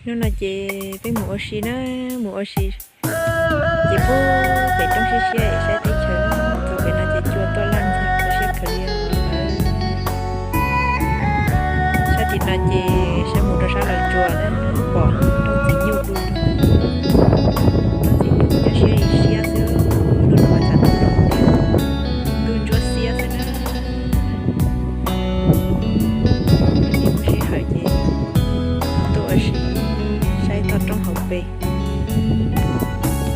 Hnub no ces peb mus ua si na, mus ua si ces pub pem roob siab siab saib teb chaws, txog pem no ces cua tuaj laj ntxiag, ua siab kawg li. Sab tim no ces sab mus rau sab Los Tsuas na, pom roob txiv nyuj, roob txiv nyuj nyob siab siab xwb, hnub no mas txav ntuj zoo tiag, ntuj ntsuab xiab xwb na. Hnub no ces muaj sij hawm ces tuaj ua si saib toj roob hauv pes.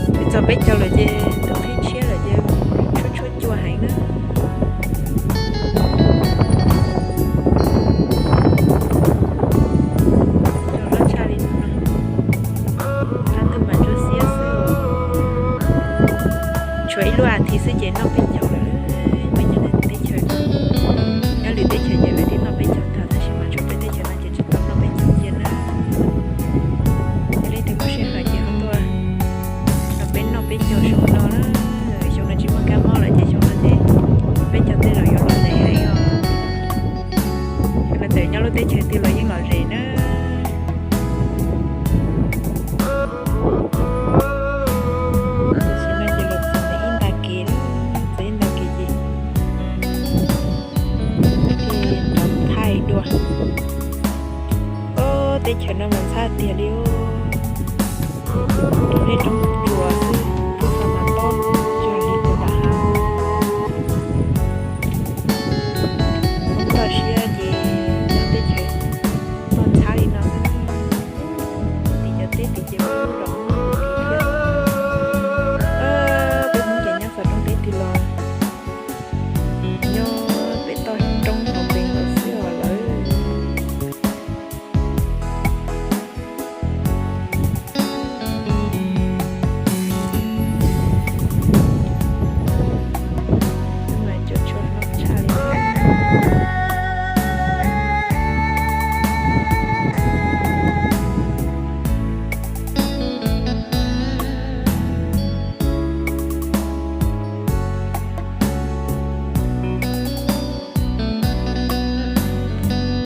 Twb txog peb caug lawm ces tus qhib tshiab lawm ces tshuab tshuab cua heev na. Cua loj tshaj li no, qab ntuj mas ntsuab xiab xwb. Tshuav ib lub as thiv xwb ces noj peb caug lawm. Peb cov teb chaws, nyob lwm teb chaws ces lawv twb noj peb caug tag, tab sis mas tshuav peb teb chaws no ces tsis tau noj peb caug kiag na. Yog leej twg muaj sij hawm ces ho tuaj nrog peb noj peb caug xyoo no na. Xyoo no tsis muaj kab mob lawm ces xyoo no ces peb caug tej zaum yuav lom zem heev os. Xyoo no txawm nyob lub teb chaws twg los yeej lom zem na. Tam sim no ces los txog ntawm ib nta kev, txog ib nta kev ces rov thaij dua. Ob, teb chaws no mas ntxhab tiag li. Roob zeb roob